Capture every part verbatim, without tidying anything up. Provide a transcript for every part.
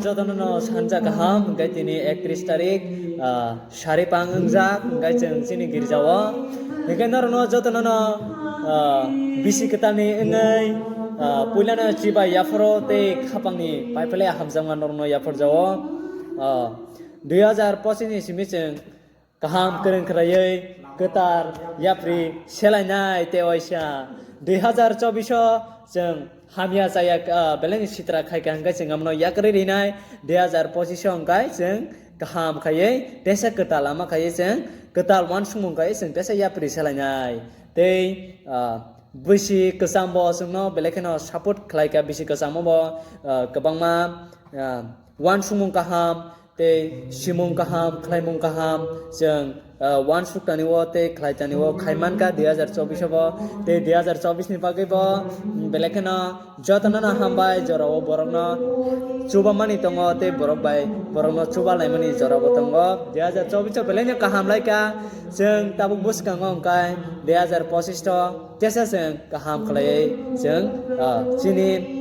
Jotono no sanja kaham, hwnkhe tini ektrish tarik, ah, sari pang wngjak, hwnkhe chwng chini girjao. Hwnkhe norokno jotono no, ah, bisi kwtalni wngwi, ah, puilano chibai yapharo tei khapangni paiphalai hamjakma norokno yapharjao. Ah, dui hazar pochis ni simi chwng kaham kwrwng khlaiwi kwtal yapri selainai tei waisa dui hazar chobbish o chwng hamya chaya, ah, belai sitra khaikha hwnkhe chwng amno yakarwi rinai, dui hazar pochis o hwnkhe chwng kaham khaiwi teisa kwtal lama khaiwi chwng kwtal uansukmung khaiwi chwng teisa yapri selainai tei, ah, bisi kwchambo chwngno belai kheno support khlaikha, bisi kwchamo bo, ah, kwbangma, ah, uansukmung kaham tei simung kaham, khlaimung kaham, chwng, ah, uansuk tani o tei khlai tani o khai mankha dui hazar chobbish o bo, tei dui hazar chobbish ni bagwi bo, mm, belai kheno jotono no hambai, jorao borokno chubamani tongo tei borok bai borokno chuba laimani jorabo tongo. Dui hazar chobbish o belai no kaham laikha, chwng tabuk bwskango hwnkhe dui hazar pochis o teisa chwng kaham khlaiwi chwng, ah, chini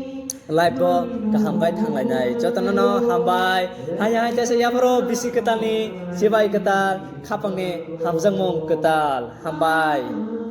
life o kaham khai thanglainai. Jotono no hambai. Hai hai teisa yapharo bisi kwtalni chibai kwtal khapangni hamjakmung kwtal. Hambai.